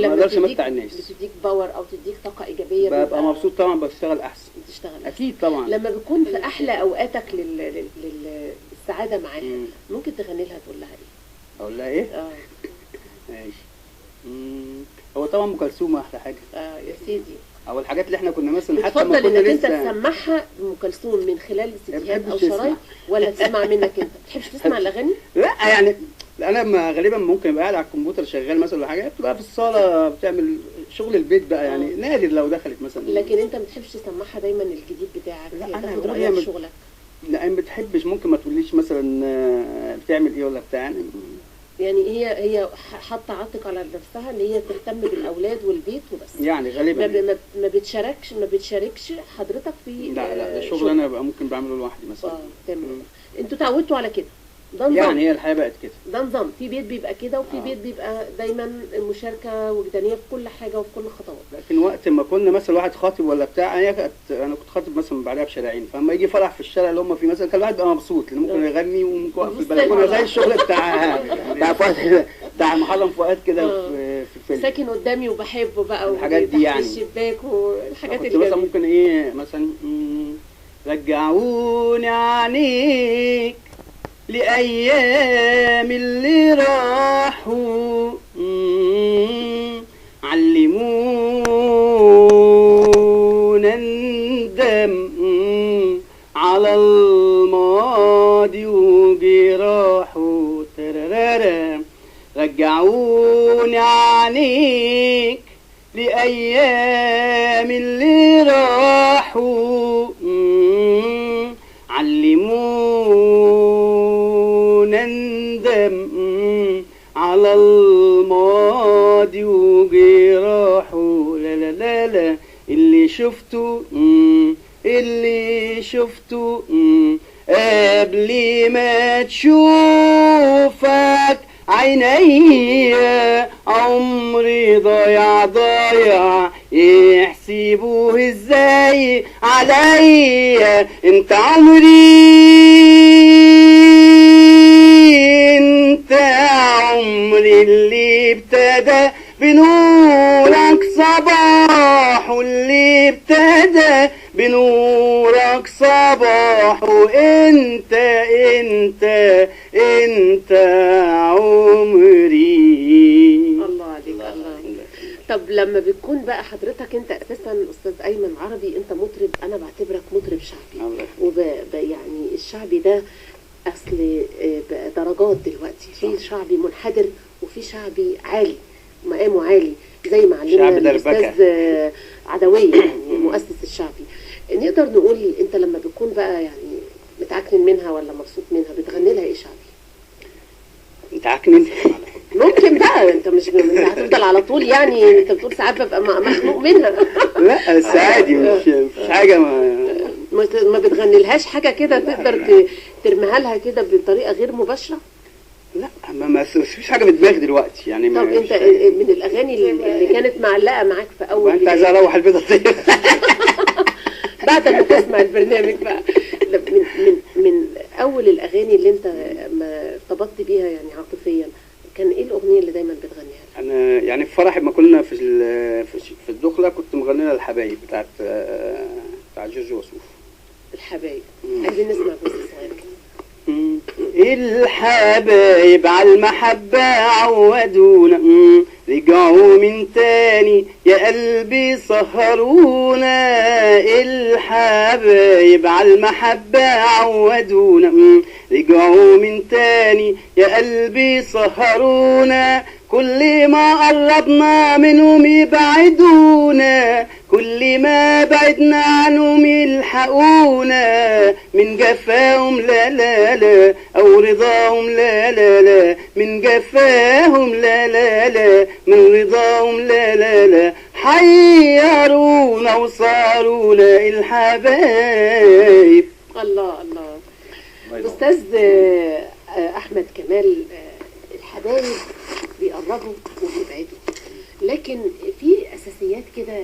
ولما ما اقدرش امتع الناس. بتديك power او تديك طاقة ايجابية، ببقى مبسوط طبعا، بشتغل احسن. بتشتغل اكيد طبعا. لما بتكون في احلى اوقاتك للسعادة معاها، ممكن تغني لها تقول لها ايه؟ اقول لها ايه؟ ماشي. هو طبعا ام كلثوم احلى حاجة. يا سيدي. او الحاجات اللي احنا كنا مثلا حتى ما كنا كنا انك انت لسه تسمعها ام كلثوم من خلال سيديهات او بتحبش تسمع. شرايط، ولا تسمع منك انت؟ ما بتحبش تسمع الاغاني؟ لا يعني انا ما غالبا ممكن ابقى قاعد على الكمبيوتر شغال مثلا ولا حاجة، بتبقى في الصاله بتعمل شغل البيت بقى يعني، نادر لو دخلت مثلا. لكن انت ما بتحبش تسمعها دايما الجديد بتاعك؟ لا، أنا تاخد هي رايها في شغلك؟ لا ما بتحبش، ممكن ما تقوليش مثلا بتعمل ايه ولا بتاع يعني هي حاطه عاتق على نفسها ان هي تهتم بالاولاد والبيت وبس يعني غالبا. ما بتشاركش حضرتك في لا لا، ده شغل انا بقى ممكن بعمله لوحدي مثلا. تمام. انتوا تعودتوا على كده، ده نظام يعني، هي الحياة بقت كده، ده نظام. في بيت بيبقى كده، وفي بيت بيبقى دايما المشاركة وجدانيه في كل حاجة وفي كل خطوات. لكن وقت ما كنا مثلا واحد خاطب ولا بتاع، انا كنت خاطب مثلا بعدها بشارعين، فلما يجي فرح في الشارع اللي هم فيه مثلا كان الواحد بيبقى مبسوط لان ممكن يغني وممكن يقف في البلكونه زي الشغل بتاع فؤاد، بتاع محرم فؤاد كده في الفيلم، ساكن قدامي وبحبه بقى، الحاجات دي يعني، الشباك والحاجات اللي مثلا ممكن ايه مثلا رجعوني عينيك لأيام اللي راحوا، علمونا ندم على الماضي وجراحه، ترارارا رجعوني عليك لأيام اللي راحوا، علمونا ندم على الماضي وجراحه، لا لا لا لا اللي شفته، اللي شفته قبل ما تشوفك عينيا، عمري ضايع ضايع يحسبوه ازاي عليا، انت عمري انت عمري اللي ابتدى بنورك صباح، اللي ابتدى بنورك صباح، انت انت انت عمري. الله عليك، الله عليك. طب لما بتكون بقى حضرتك انت اساسا استاذ ايمن عربي، انت مطرب، انا بعتبرك مطرب شعبي، يعني الشعبي ده اصل بقى درجات دلوقتي، في شعبي منحدر وفي شعبي عالي، مقامه عالي زي ما علمنا الاستاذ عدوية يعني مؤسس الشعبي. نقدر نقول انت لما بتكون بقى يعني متعكنن منها ولا مبسوط منها بتغني لها ايه شعبي؟ متعكنن؟ ممكن بقى انت مش انت هتفضل على طول يعني، انت بتقول ساعات ببقى مخنوق منها. لا بس عادي، مش حاجة ما بتغني لهاش حاجة كده تقدر ترميها لها كده بطريقة غير مباشرة؟ لا ما فيش حاجة في دماغي دلوقتي يعني. طب انت من الاغاني اللي كانت معلقه معاك في اول، انت عايز اروح البيت اطير بعد ما تسمع البرنامج بقى، من من اول الاغاني اللي انت ما ارتبطت بيها يعني عاطفيا، كان ايه الاغنية اللي دايما بتغنيها؟ انا يعني في فرحي ما كنا في الدخلة كنت مغنيه الحبايب بتاعت جورج وسوف. الحبايب، عايزين نسمع جزء صغير كده. الحبايب على المحبة عودونا، رجعوا من تاني يا قلبي سهرونا، الحبايب على المحبة عودونا، رجعوا من تاني يا قلبي سهرونا، كل ما قربنا منهم يبعدونا، كل ما بعدنا عنهم يلحقونا، من جفاهم لا لا لا أو رضاهم لا لا لا، من جفاهم لا لا لا من رضاهم لا لا لا، حيرونا وصارونا الحبايب. الله الله. أستاذ أحمد كمال، الحبايب بيقربوا وبيبعدوا، لكن في اساسيات كده